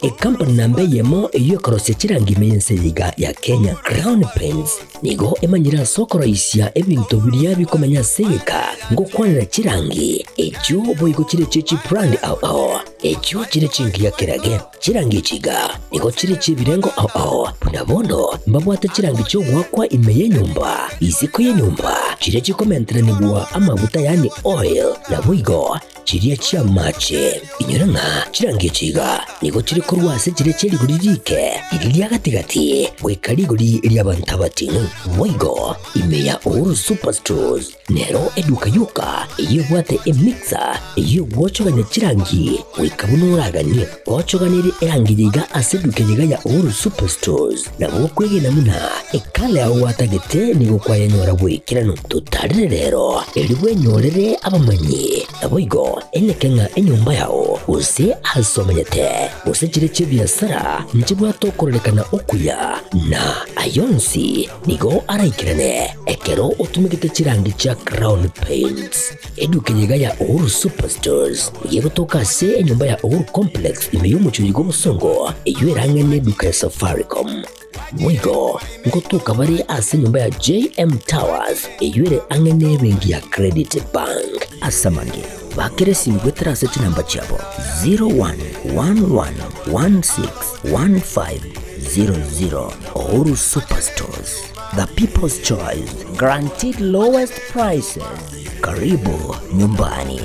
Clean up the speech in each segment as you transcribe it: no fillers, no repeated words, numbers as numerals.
Ekampani namba eyemo eyio ekorosia chirangi ime y'ense eye iga ya Kenya, Crown Paints, nigo emanyire ase okoroisia ebinto biria bikomenya ase egeka ngokwanera chirangi echio boigo chire chie chibrand ao ao echio chire chingiya kerage. Chirangi echi iga nigo chire chi'ebirengo ao ao, buna bono mbabwate chirangi chi'ogoakwa ime y'enyomba, isiko y'enyomba, chiria chikomenteranigwa amaguta yaani oil, naboigo Chiria chi'amache. Inyora ng'a chirangi echi iga nigo chire korwa ase chiria chie rigori riike, riria ria gati-gati, goika rigori ri'abanto abating'u. Boigo ime ya Uhuru Superstores nero eduka yoka eyio ebwate emixer eyio egwochogania chirangi goika buna oraganie. Gochoganerie erangi eye iga ase eduka eye iga ya Uhuru Superstores nabo okwegena buna ekala yao gwatagete nigo kwayenyora bw'ekeranu. Totarere rero erio bwenyorere abamanyi. Naboigo eneke ng'a enyomba yao, gose aase omenyete, gose chire chi'ebiasara nchibwate okororekana okuya, na ay'onsi nigo araikerane ekero otumegete chirangi chia Crown Paints. Eduka eye iga ya Uhuru Superstores nigo egotoka ase enyomba ya Uhuru Complex ime y'omochie oyo bw'obosongo, eyio erang'e neduka ya Safaricom. Boigo ngotoka bare ase enyomba ya JM Towers eyio ere ang'e nebenki ya Credit Bank. Ase amange, bakera esimi goetera ase chinamba chiabo 0111161500. Uhuru Superstores, the people's choice, guaranteed lowest prices. Karibu nyumbani.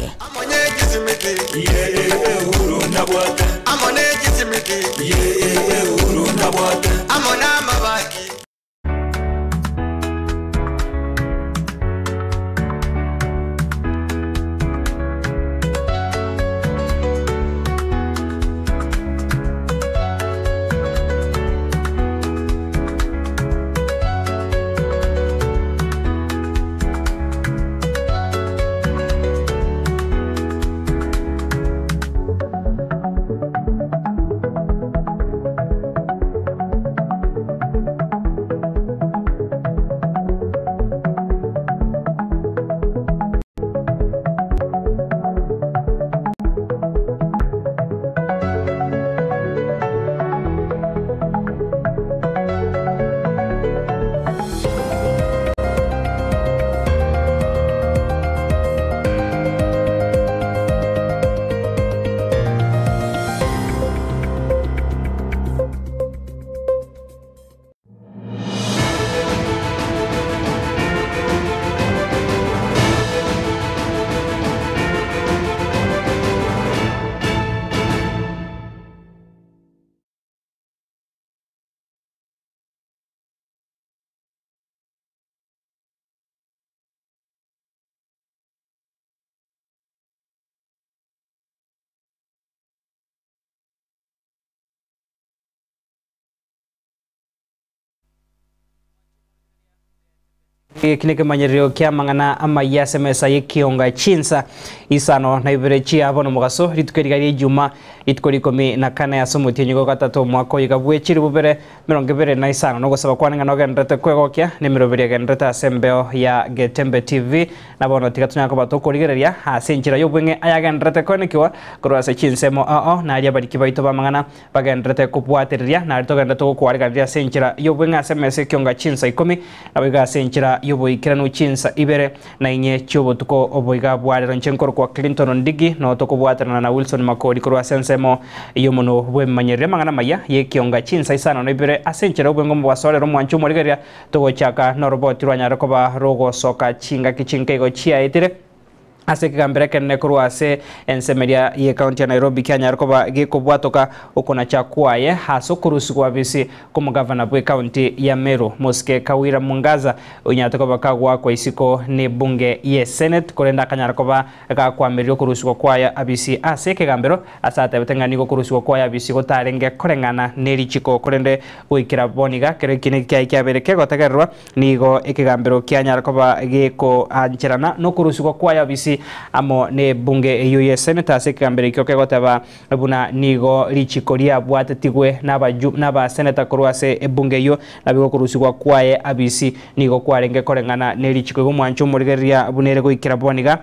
Eki nekemanyererio ki'amang'ana amayia ase emesa y'ekionga chinsa isano na ibere chia bono mogaso, rituko eriga ri'Ejuma, rituko rikomi na kane ase omotienyi o gatato omwaka oiga bwe chilifu bibere merongo ebere na isano. Nogosaba kwane ng'a nogendererete kwegokia nemeroberi egendererete ase embeo ya Getembe TV. Na bono tiga tonyare koba tokorigereria ase enchera y'obweng'e ayagendererete koenekigwa korwa ase chinsemo ao ao, naria abariki baito b'amang'ana bagendererete kobwatereria, nario togendererete gokwariganiria ase enchera y'obweng'e ase emesa ekionga chinsa ikomi, naboigo ase enchera y'oboikeranu chinsa ibere na inye chi'obotuko oboiga bwa rero. Inche nkorokwa Clinton Ondigi, noo tokobwaterana na Wilson Makori korwa ase ensemo y'omonwa bw'ebimanyererio amang'ana amaya y'ekionga chinsa isano na ibere ase enchera y'obweng'e omobaso rero omwancho omorigereria togochaka noroboti rwanyare koba rogosoka chingaki chinke igo chiaetire. Ase ekegambero ekenene korwa ase ensemo eria y'ecounty ya Nairobi kianyare koba gekobwatoka okonacha kwaye ase okorusigwa abisi kw'omogavana bw'ecounty ya Meru Mosike Kawira Mwangaza onyarete koba kagoakwa isiko n'ebunge ye Senate korende akanyara koba gakwamiria okorusigwa kwaye abisi ase ekegambero ase atebete ng'a nigo okorusigwa kwaye abisi gotarenge koreng'ana nerichiko korende goikera bono iga kero ekina kiaye kiabeire kegotegererwa Nigo ekegambero kianyara koba gekoancherana nokorusigwa kwaye obisi amo nebunge eyio ye Senate ase ekegambero ekio kegoteba buna nigo richiko riabwatetigwe n'abaseneta korwa ase ebunge eyio naboigo okorusigwa kwaye abisi nigo kwarenge koreng'ana nerichiko. Igo mwanche omorigereria buna ere goikera bono iga.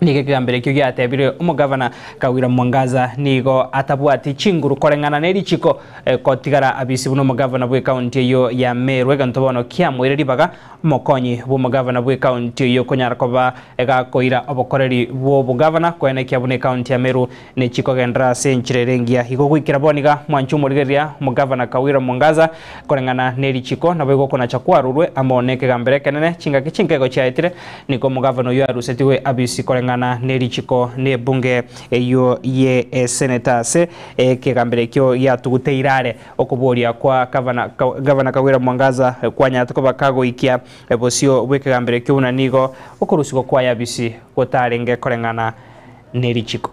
Nigo ekegambero ekio giatebire omogavana Kawira Mwangaza nigo atabwati chinguru koreng'ana ne richiko kotigara abisi buna omogavana bw'ekaunti eyio ya Meru egento bono kiamoire ribaga omokonyi bw'omogavana bw'ekaunti eyio konyara koba gakoira obokoreri bw'obogavana koenekia buna ekaunti ya Meru nechikogenderera ase enchera ere engiya. Igo goikera bono iga mwanche omorigereria omogavana Kawira Mwangaza koreng'ana ne richiko naboigo okonacha kwarurwe amo nekegambero ekenene chingaki chinkego chiaetire Nigo omogavana oyio arusetigwe abisi koreng'ana ne richiko n'ebunge eyio ye eseneta ase ekegambero ekio giatuguteire are okoboria kwa gavana Gavana Kawira Mwangaza kwanyarete koba kagoikia bosio bw'ekegambero ekio buna nigo okorusigwa kwaye abisi gotarenge koreng'ana ne richiko.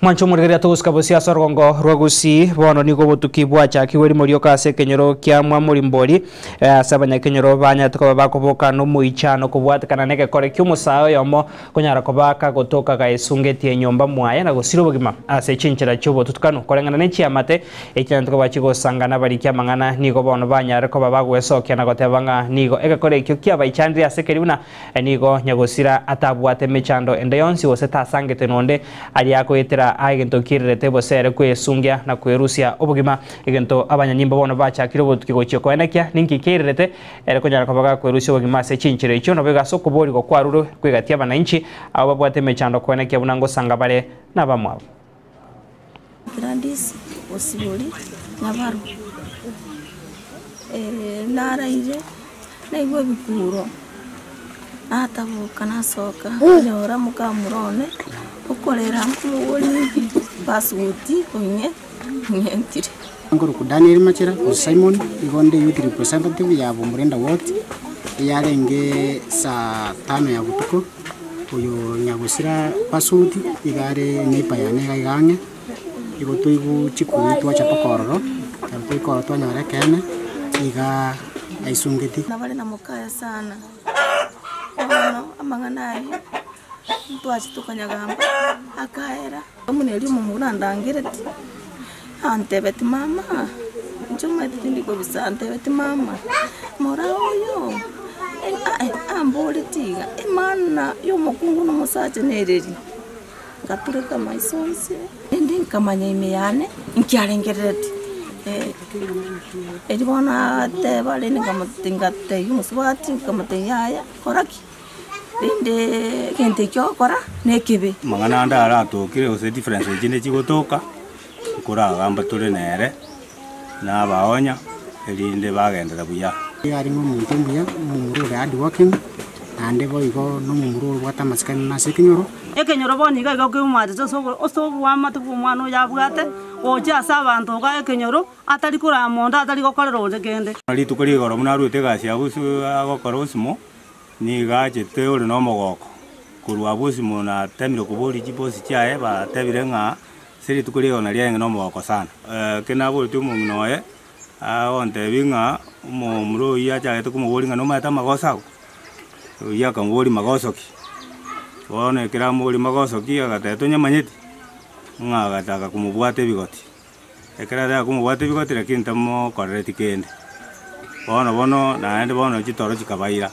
Mwanche omorigereria togosika bosio ase orogongo rwa Gusii, bono nigo obotuki bwachakigwe rimo rioka ase ekenyoro kia Mwamorimbori, ase abanyakenyoro banyarete koba bakoboka nomoichano kobwatekana negekore ki'omosae oyomo konyara koba kagotoka gaesungetie nyomba mwaye na gosira obogima ase chinchera chi'obotutukanu. Koreng'ana ne chiamate echianyarete koba chigosangana abariki amang'ana nigo bono banyarire koba bagwesokia na goteba ng'a nigo egekore ekio kiabaichanire ase keria buna Nigo nyagosira atabwate emechando ende yonsi gose tasangete nonde aria akoetera aa egento kiererete gose ere kwesungia na kwerusia obogima. Egento abanyanyimbo bono bachakire obotuki gochia koenekia ninki kiererete ere konyara koba gakwerusia obogima ase chinchera echio naboigo ase okoborigwa kwarurwe kwegatia abanainchi abwo babwate emechando koenekia buna ngosanga bare nabamwabo. Gladys Bosibori Nyabaro, Naraire naigwa ebikuro, nataboka nasoka nkanyora mokamura one okorera nkomoboria passport ong'e ong'entire. Nkorokwa Daniel Machera gose Simon, igo nde youth representative ya Bomurenda ward, eyarenge saa tano ya botuko. Oyo nyagosira Pasuti iga are neighbour yane iga iga ang'e, igo toigwa chikumi twacha mpaka ororo, ekero twaika ororo twanyora ekeene, iga aisungeti. Nabare na mokaya sana, bono amang'ana ayio ntwachia tokanyagamba akaera. Buna erio omomura andangereti, antebetie mama, inche omanyete tindi kobisa, antebetie mama, mora oyo amboretie iga, emaana ya omokungu na omosacha nereri? Ngatureka amaiso onsi, rende nkamanya ime yane nkiarengereretie. Erio bono ateba rende ngatebia omosubati, nkamotebia yaya, kora ki? Rende egento ekio ogokora nekebe. Amang'ana ande aratokire gose difference chinde chigotoka, nkoragamba tore nere, nabaonya, erinde bagenderera buya. Nigo arenge omonto omuya, omomura ore hardworking, naende boigo nomomura obwate amasikani ase ekenyoro. Ekenyoro bono iga iga kemwachete ase ase oboamate bw'omwana oyo abwate, gochia ase abanto iga ekenyoro, atari korama onde, atari gokorera onde kende. Rituko rigoro buna aruete egasi ya bosio agokora osimo, Nigo achete ore nomogoko korwa abwo Simon atemire koboria chibosi chiaye, batebire ng'a ase rituko ri'egoro nario arenge nomogoko sana. Ekero naboretie omong'ina oye, agontebia ng'a omomura oyio achagete komoboria ng'a nomanyete amagoso ago? Oyio akamoboria magoso ki? Bono ekero amoboria magoso ki, agateba tonyamanyeti, ng'a agataka komobwata ebigoti. Ekero ataka komobwata ebigoti lakini tamokorereti kende. Bono bono naende bono chitoro chikabaira.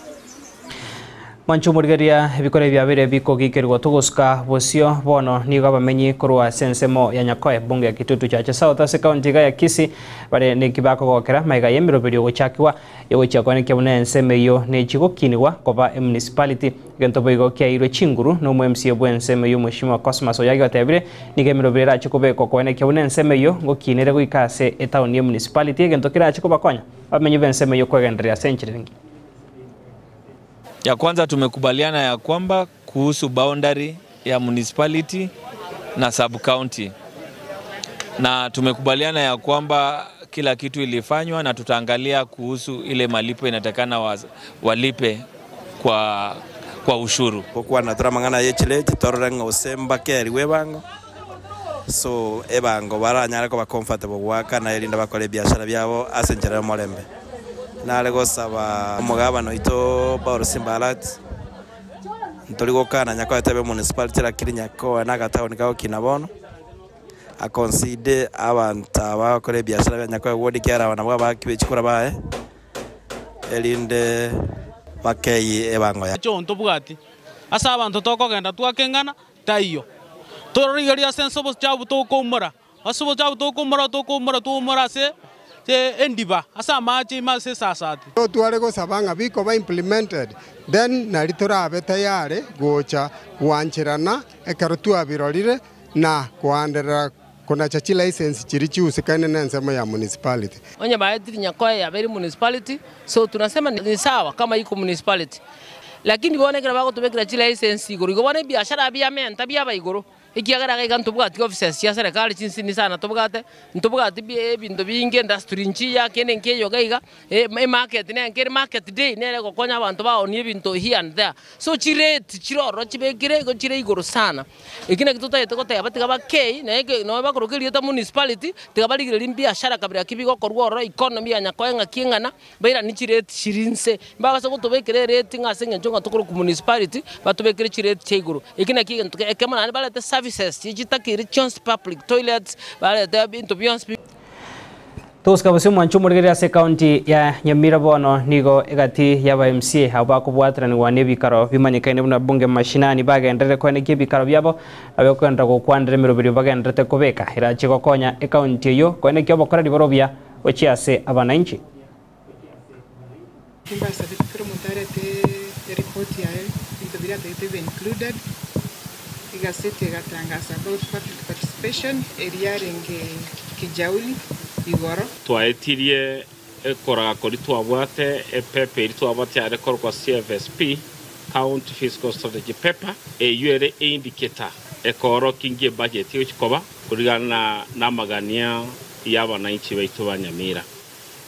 Mwanche omorigereria ebikoro ebi biabeire bikogikerigwa togosuka bosio bono nigo abamenyi korwa ase ensemo ya Nyakoe bunge ya Kitutu Chache South ase county iga ya Kisii bare neki bakogokera magega y'emeroberio gochakigwa yogochia koenekia buna ensemo eyio nechi gokinigwa koba emunicipality Egento boigo kiaeirwe chinguru nomo MCA bw'ensemo eyio Mweshimiwa Cosmas Oyagi otebire, Nigo emeroberi erache kobekwa koenekia buna ensemo eyio ngokinere goika ase etaoni ye municipality egento kerache kobakonya abamenyi b'ensemo eyio kwegendereria ase enchera engiya. Ya kwanza tumekubaliana ya kwamba kuhusu boundary ya municipality na sub county, na tumekubaliana ya kwamba kila kitu ilifanywa na tutaangalia kuhusu ile malipo inatakana walipe kwa, kwa ushuru. Gokwana tore amang'ana ye chireti torore ng'a gose mbakerigwe ebango, so ebango baranyare koba comfortable goakana erinde bakore ebiashara biabo ase enchera y'omorembe. Nare gosaba omogabana oito Paul Simba Arati, ntori gokana Nyakoe tebe municipality lakini Nyakoe na agataoni gagokina bono, aconsider abanto aba bagokora ebiashara bia Nyakoe ward ekiagera aba nabwo abaaki be chikura baye, erinde bakeyie ebango yabo. Choo ntobwati ase abanto tokogenda twakeng'ana taiyo. Tororigereria ase ense obochafu tokoumora, ase obochafu tokoumora tokoumora twaumora ase endiba, ase amache ime ase esasati. Totware gosaba ng'a bikoba implemented then nari torabe tayari gocha gwancherana ekero twabirorire na koanderera konacha chilicense chiria chiusikane na ensemo ya municipality. Onye baetire Nyakoe yabeire municipality, so tunasema ni sawa kama iko municipality, lakini bono ekero bagotobekera chilicense igoro igo bono ebiashara biamenta biaba igoro, ekiagera iga iga ntobwati offices chia serikali chinsini sana tobwate, ntobwati bi ebinto binge industry nchiya kende nkeiyo iga iga, emarket nere nkere market day nere egokonya abanto baonie ebinto here and there. So chirate chire ororo chibekire igo chire igoro sana. Eki naki totagete goteba tiga bakei, na eke nonye bakoroka erieta municipality, tiga barigererie mbiashara kabira ki bigokorwa ororo, economy ya Nyakoe ng'aki eng'ana, bairanie chirate chiri inse. Mbabase gotobekera erate ng'a ase eng'encho ng'a tokorokwa municipality, batobekere chirate chia igoro. Eki naki egento ekemo naende barete services chiria chitakeire chionsi public toilets, barete ebinto bionsi pi. Tosika gose omwancho omorigereria ase ekaunti ya Nyamira bono nigo egati y'aba MCA abwo bakobwataranigwa n'ebikaro bimanyekaine buna Bunge Mashinani bagenderere koenekia ebikaro biabo nabo ekogenderera gokwanera emeroberio bagendererete kobeka erache gokonya ekaunti eyio koenekia obokoreri bore obuya gochia ase abananchi. Timbasabete kera omonto arete eripoti yaye, ebinto biria atagete bibe included. Egaseti egatangasa about public participation eria yarenge Kijauri igoro. Twaetirie ekoraga koria twabwate epepa eria twabwate yare korokwa CFSP, County Fiscal Strategy Paper, eyio ere eindicator ekoorokia inki ebudget egochia koba korigana namagania y'abananchi baito ba Nyamira.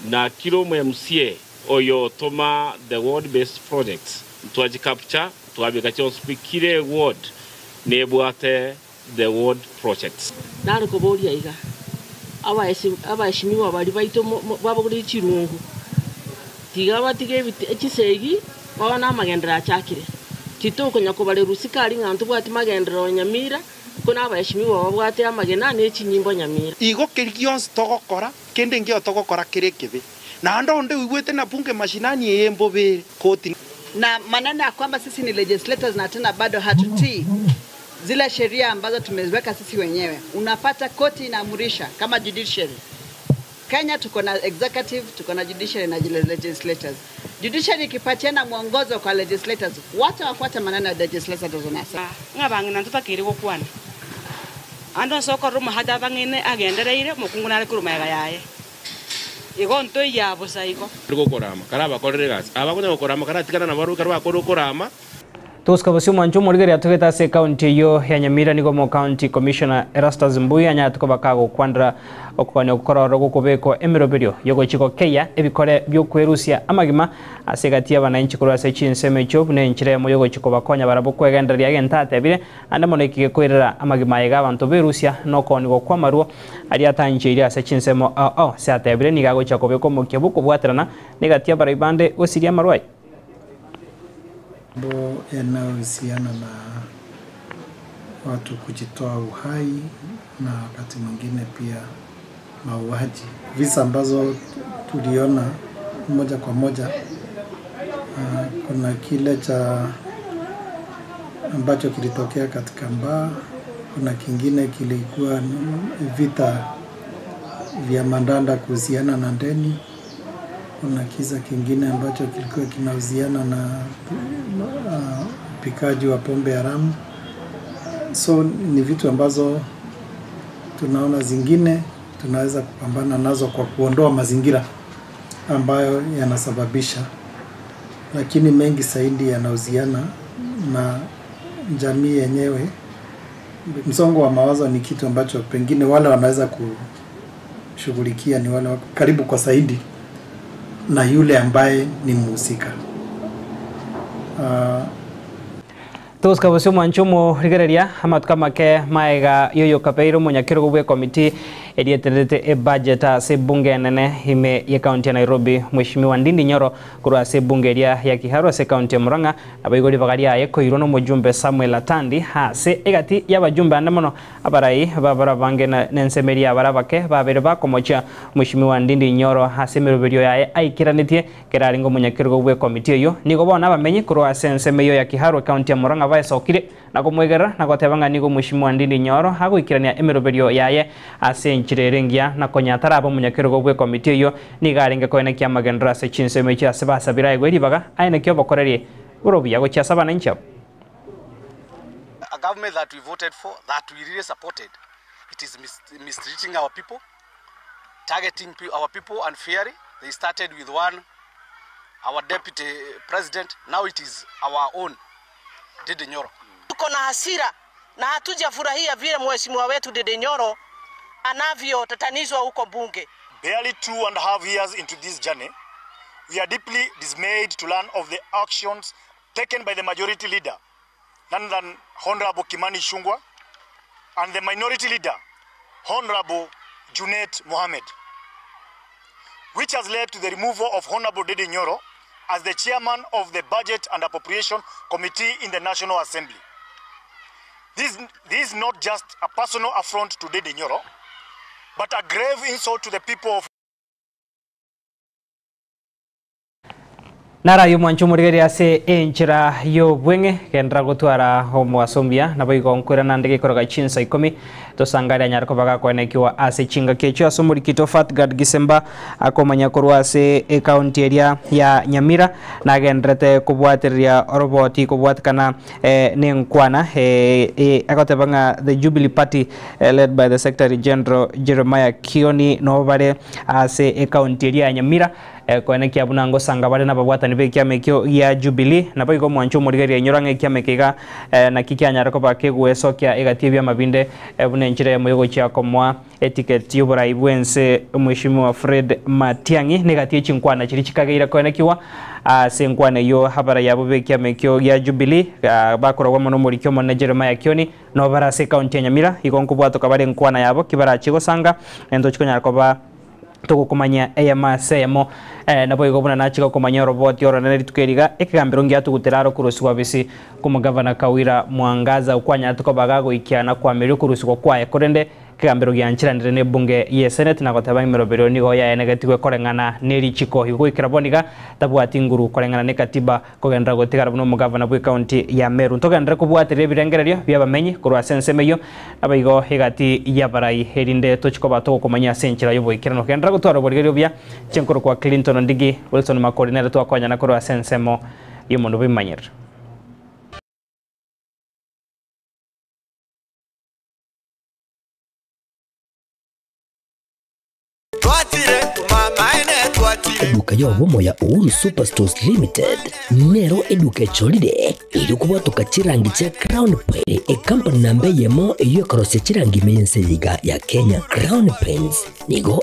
Na kira omo MCA oyo otoma the ward based projects ntwachi capture twabeka chionsi pi kira eward nebwate the ward projects. Nare koboria iga, Abaeshimiwa baria baito babogoretie chirungu, tiga batige chisegi bono namagenderero achakire. Titokonya kobarerwa sikari ng'a ntobwati magenderero Nyamira, ko nabaeshimiwa babwate amagena ne chinyimbo Nyamira. Igo keria gionsi togokora, kende nkio togokora kere ekebe. Naende onde oigwete na bunge mashinani eye mbobe ere koti. Na maneno ya kwamba sisi ni legislators na tena bado hatutii zile sheria ambazo tumeziweka sisi wenyewe. Unapata koti inaamurisha kama judiciary. Kenya tuko na executive, tuko na judiciary na legislators. Judiciary ikipatiana mwongozo kwa legislators, watu wafuate maneno ya legislators wanasema. Ng'a abang'ina ntotakeire gokwana, ande ase okorora omosacha abang'aine agendereire, omokungu nare korwa magega yaye, igo ntoiyaa bosa igo. Gokorama, karabakorere egasi. Abakonya gokorama karatigana nabarabwo ekero bakora okorama. Tosika bosio omwancho omorigereria atogete ase ekaunti eyio ya Nyamira nigo omocounty commissioner Erastus Mbui anyarete koba kagokwanera okogania okwo kororo gokobekwa emeroberio yogochia gokeia ebikore biokwerusia amagima ase egati y'abananchi korwa ase chinsemo echio buna enchera eyemo yogochia kobakonya barabwo kwegendereria egento atebire ande mono eki gekoirera amagima aye gabanto berusia nokoonigwa kw'amarwo aria atancheirie ase chinsemo ao ao ase atebire nigo agochia kobeka omokia bw'okobwaterana negati y'abarai bande gosiria amarwa aye. Mambo yanayohusiana na watu kujitoa uhai na wakati mwingine pia mauaji. Visa ambazo tuliona moja kwa moja, kuna kile cha ambacho kilitokea katika Mbaa, kuna kingine kilikuwa vita vya Mandanda kuhusiana na Ndeni, kuna kisa kingine ambacho kilikuwa kinahusiana na upikaji wa pombe haramu. So ni vitu ambazo tunaona zingine tunaweza kupambana nazo kwa kuondoa mazingira ambayo yanasababisha, lakini mengi zaidi yanahusiana na jamii yenyewe. Msongo wa mawazo ni kitu ambacho pengine wale wanaweza kushughulikia ni wale wako karibu kwa zaidi na yule ambaye ni mhusika. Togosika bosio omwancho omorigereria amatuko amake maega yoyo kabeire omonyakerogo bwe committee erietererete ebudget ase ebunge enene ime ye county ya Nairobi Mheshimiwa Ndindi Nyoro korwa ase ebunge eria ya Kiharu ase county ya Murang'a nabaigori ribaga riaye koirwa na omojumbe Samuel Atandi ase egati y'abajumbe ande mono Abarai b'abare abange na nensemo eria y'abare abake babeire bakomochia Mheshimiwa Ndindi Nyoro ase emeroberio yaye aikeranetie kera arenge omonyakerogo bw'ekomiti eyio. Nigo bono abamenyi korwa ase ensemo eyio ya Kiharu ekaunti ya Murang'a baesokire na komwegerera na goteba ng'a nigo Mheshimiwa Ndindi Nyoro agoikerania emeroberio yaye ase enchera ere engiya na konya atarabe omonyakerogo bw'ekomiti eyio nigo arenge koenekia amagenderero ase chinsemo echio ase basabire aegwe ribaga aenekie obokoreri bore obuya gochia ase abananchi abwo. A government that we voted for, that we really supported, it is mistreating our people, targeting our people unfairly. They started with one, our deputy president, now it is our own, Ndindi Nyoro. Tuko na hasira na hatujafurahia vile mheshimiwa wetu Ndindi Nyoro anavyotatanizwa huko bunge. Barely 2.5 years into this journey, we are deeply dismayed to learn of the actions taken by the majority leader, none than Honorable Kimani Ichung'wah, and the minority leader, Honorable Junet Mohammed, which has led to the removal of Honorable Ndindi Nyoro as the chairman of the Budget and Appropriation Committee in the National Assembly. This is not just a personal affront to Ndindi Nyoro, but a grave insult to the people of Naro ayio mwanche omorigereria ase enchera y'obweng'e, genderera gotwara omobaso omuya, naboigo nkoirana nde gekoroga chinsa ikomi, tosangare anyare koba gakoenekiwa ase chingaki echio ase omorikito Fatgard Gisemba akomanya korwa ase ecounty eria ya Nyamira nagendererete kobwatereria oroboti kobwatekana nenkwana agoteba ng'a the Jubilee Party led by the Secretary General Jeremiah Kioni nabo bare ase ecounty eria ya Nyamira Koenekia buna ngosanga bare nababwatani b'ekiama ekio gia Jubilee, naboigo omwancho omorigereria inyora ng'a ekiama eke iga naki kianyare koba kegwesokia egati y'ebiama binde buna enchera eyemo y'ogochia komoa etiketi y'oborai bw'ense Mweshimiwa Fred Matiang'i negati ye chinkwana chiria chikageire koenekigwa ase enkwana eyio abarai abwo b'ekiama ekio gia Jubilee bakoragwa amo nomoriki omonene Jeremiah Kioni nabo bare ase ekaunti ya Nyamira igo nkobwatoka bare enkwana yabo kibarachie gosanga nento chikonyara koba Togokomanya eyemo ase eyemo, naboigo buna nachia gokomanya oroboti oronene rituko eri iga, ekegambero ngiatugutera aro okorusigwa bisi kw'omogavana Kawira Mwangaza okwanyarete koba gagoikia na koameria okorusigwa kwaye korende ekegambero giancheranire nebunge y'eseneti na goteba emeroberio nigo yaenegetigwe koreng'ana nerichiko igo goikera bono iga tabwati nguru koreng'ana nekatiba kogenderera gotigara buna omogavana bw'ecounty ya Meru. Ntogenderere kobwateria ebirengererio bi'abamenyi korwa ase ensemo eyio, naboigo egati y'abarai, erinde tochie koba togokomanyia ase enchera y'oboikeranu. Genderera gotwara oborigereria obuya, chinkoro kwa Clinton Ondigi, Wilson Makori nere twakonyana korwa ase ensemo y'omonto bw'emanyerero. Eduka y'obomo ya Uhuru Superstores Limited nero eduka echorire erio kobwatoka chirangi chia Crown Paint, ecompany namba eyemo eyio ekorosia chirangi ime y'ense eye iga ya Kenya. Crown Paints nigo.